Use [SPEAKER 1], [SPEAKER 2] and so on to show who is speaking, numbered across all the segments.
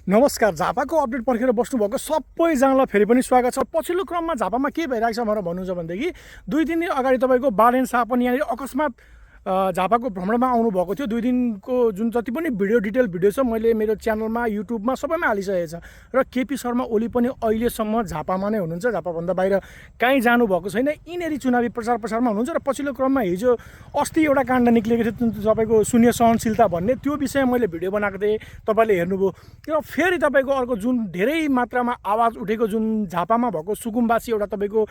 [SPEAKER 1] नमस्कार। झापाको अपडेट पर्खेर बस्नुभएको सबैजनालाई फेरि पनि स्वागत छ। पछिल्लो क्रममा झापामा के भइरहेको छ भनेर भन्नुहुन्छ भनेदेखि 2 दिन अगाडि तपाईँको बालेन शाह पनि यहाँनिर अकस्मात झापाको भ्रमणमा आउनुभएको थियो। 2 दिनको जुन जति पनि डिटेल भिडियो छ मैले मेरो च्यानलमा युट्युबमा सबैमा हालिसकेको छ। र केपी शर्मा ओली पनि अहिलेसम्म झापामा नै हुनुहुन्छ, झापाभन्दा बाहिर कहीँ जानुभएको छैन। यिनीहरू चुनावी प्रचारमा हुनुहुन्छ। र पछिल्लो क्रममा हिजो अस्ति एउटा काण्ड निक्लेको थियो तपाईँको शून्य सहनशीलता भन्ने, त्यो विषय मैले भिडियो बनाएको थिएँ, तपाईँले हेर्नुभयो। र फेरि तपाईँको अर्को जुन धेरै मात्रामा आवाज उठेको जुन झापामा भएको सुकुम्बासी एउटा तपाईँको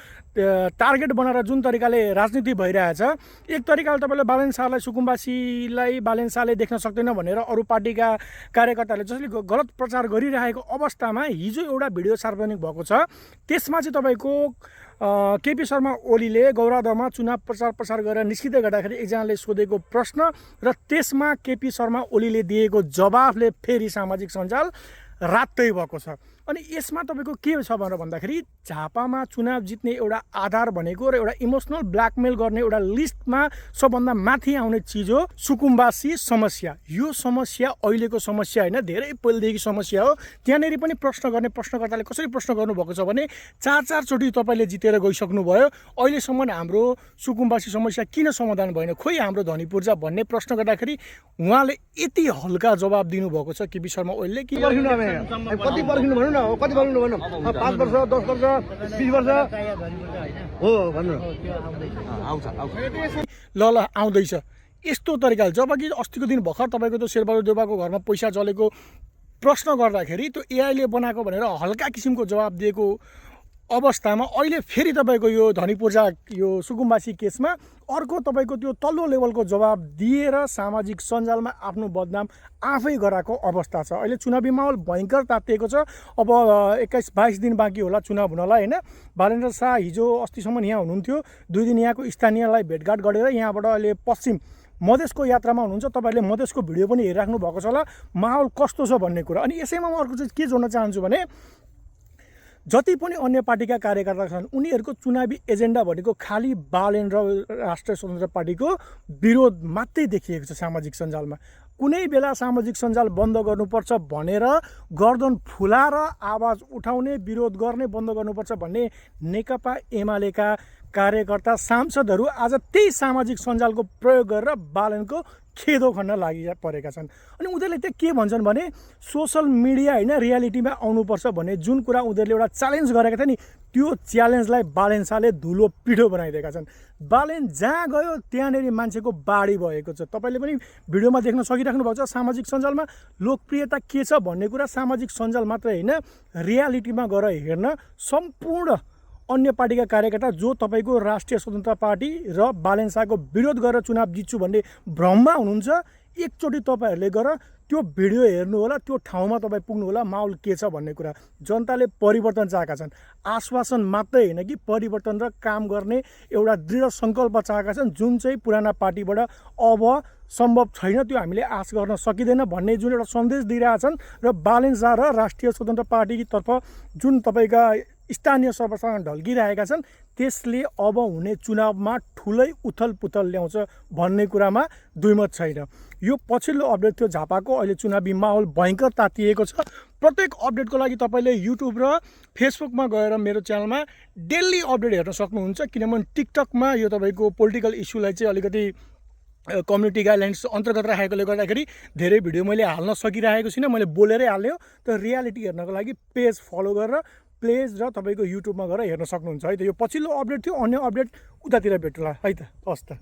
[SPEAKER 1] टार्गेट बनाएर जुन तरिकाले राजनीति भइरहेछ, एक तरिकाले तपाईँले बालेन शाहलाई सुकुम्बासीलाई बालेन शाहले देख्न सक्दैन भनेर अरू पार्टीका कार्यकर्ताहरूले जसले गलत प्रचार गरिरहेको अवस्थामा हिजो एउटा भिडियो सार्वजनिक भएको छ। त्यसमा चाहिँ तपाईँको केपी शर्मा ओलीले गौरादहमा चुनाव प्रचार गरेर निस्किँदै गर्दाखेरि एकजनाले सोधेको प्रश्न र त्यसमा केपी शर्मा ओलीले दिएको जवाफले फेरि सामाजिक सञ्जाल रातै भएको छ। अनि यसमा तपाईँको के छ भनेर भन्दाखेरि झापामा चुनाव जित्ने एउटा आधार भनेको र एउटा इमोसनल ब्ल्याकमेल गर्ने एउटा लिस्टमा सबभन्दा माथि आउने चिज हो सुकुम्बासी समस्या। यो समस्या अहिलेको समस्या होइन, धेरै पहिलेदेखि समस्या हो। त्यहाँनिर पनि प्रश्न गर्ने प्रश्नकर्ताले कसरी प्रश्न गर्नुभएको छ भने 4-4 चोटि तपाईँले जितेर गइसक्नुभयो, अहिलेसम्म हाम्रो सुकुम्बासी समस्या किन समाधान भएन, खोइ हाम्रो धनी पूर्जा भन्ने प्रश्न गर्दाखेरि उहाँले यति हल्का जवाब दिनुभएको छ केपी शर्मा ओलीले कि
[SPEAKER 2] कति पर्खिनु भन्नु न, कति पर्खिनु भन्नु, 5 वर्ष 10 वर्ष 20 वर्ष हो भन्नु
[SPEAKER 1] ल आउँदैछ यस्तो तरिकाले। जबकि अस्तिको दिन भर्खर तपाईँको त्यो शेरबहादुर देउवाको घरमा पैसा चलेको प्रश्न गर्दाखेरि त्यो एआईले बनाएको भनेर हल्का किसिमको जवाब दिएको अवस्थामा अहिले फेरि तपाईँको यो धनी पूर्जा यो सुकुम्बासी केसमा अर्को तपाईँको त्यो तल्लो लेभलको जवाब दिएर सामाजिक सञ्जालमा आफ्नो बदनाम आफै गराएको अवस्था छ। अहिले चुनावी माहौल भयङ्कर तातिएको छ। अब 21-22 दिन बाँकी होला चुनाव हुनलाई होइन। बालेन्द्र शाह हिजो अस्तिसम्म यहाँ हुनुहुन्थ्यो, 2 दिन यहाँको स्थानीयलाई भेटघाट गरेर यहाँबाट अहिले पश्चिम मधेसको यात्रामा हुनुहुन्छ। तपाईँहरूले मधेसको भिडियो पनि हेरिराख्नु भएको छ होला माहौल कस्तो छ भन्ने कुरा। अनि यसैमा म अर्को चाहिँ के जोड्न चाहन्छु भने जति पनि अन्य पार्टीका कार्यकर्ता छन् उनीहरूको चुनावी एजेन्डा भनेको खालि बालेन र राष्ट्रिय स्वतन्त्र पार्टीको विरोध मात्रै देखिएको छ सामाजिक सञ्जालमा। कुनै बेला सामाजिक सञ्जाल बन्द गर्नुपर्छ भनेर गर्दन फुलाएर आवाज उठाउने विरोध गर्ने बन्द गर्नुपर्छ भन्ने नेकपा एमालेका कार्यकर्ता सांसदहरू आज त्यही सामाजिक सञ्जालको प्रयोग गरेर बालेनको खेदो खन्न लागि परेका छन्। अनि उनीहरूले चाहिँ के भन्छन् भने सोसल मिडिया होइन रियालिटीमा आउनुपर्छ भन्ने जुन कुरा उनीहरूले एउटा च्यालेन्ज गरेका थिए नि, त्यो च्यालेन्जलाई बालेन शाहले धुलो पिठो बनाइदिएका छन्। बालेन जहाँ गयो त्यहाँनिर मान्छेको बाढी भएको छ। तपाईँले पनि भिडियोमा देख्न सकिराख्नु भएको छ। सामाजिक सञ्जालमा लोकप्रियता के छ भन्ने कुरा सामाजिक सञ्जाल मात्रै होइन, रियालिटीमा गएर हेर्न सम्पूर्ण अन्य पार्टीका कार्यकर्ता जो तपाईँको राष्ट्रिय स्वतन्त्र पार्टी र बालेन शाहको विरोध गरेर चुनाव जित्छु भन्ने भ्रममा हुनुहुन्छ, एकचोटि तपाईँहरूले गएर त्यो भिडियो हेर्नु होला, त्यो ठाउँमा तपाईँ पुग्नु होला माहौल के छ भन्ने कुरा। जनताले परिवर्तन चाहेका छन्, आश्वासन मात्रै होइन कि परिवर्तन र काम गर्ने एउटा दृढ सङ्कल्प चाहेका छन्, जुन चाहिँ पुराना पार्टीबाट अब सम्भव छैन, त्यो हामीले आश गर्न सकिँदैन भन्ने जुन एउटा सन्देश दिइरहेछन्। र बालेन शाह र राष्ट्रिय स्वतन्त्र पार्टीतर्फ जुन तपाईँका स्थानीय सर्वसाधारण ढल्किरहेका छन् त्यसले अब हुने चुनावमा ठुलै उथलपुथल ल्याउँछ भन्ने कुरामा दुईमत छैन। यो पछिल्लो अपडेट थियो झापाको। अहिले चुनावी माहौल भयङ्कर तातिएको छ। प्रत्येक अपडेटको लागि तपाईँले युट्युब र फेसबुकमा गएर मेरो च्यानलमा डेली अपडेट हेर्न सक्नुहुन्छ, किनभने टिकटकमा यो तपाईँको पोलिटिकल इस्युलाई चाहिँ अलिकति कम्युनिटी गाइडलाइन्स अन्तर्गत राखेकोले गर्दाखेरि धेरै भिडियो मैले हाल्न सकिरहेको छुइनँ, मैले बोलेरै हाल्यो। तर रियालिटी हेर्नको लागि पेज फलो गरेर प्लेज र तपाईँको युट्युबमा गएर हेर्न सक्नुहुन्छ है त। यो पछिल्लो अपडेट थियो, अन्य अपडेट उतातिर भेटौँला है त। हस् त।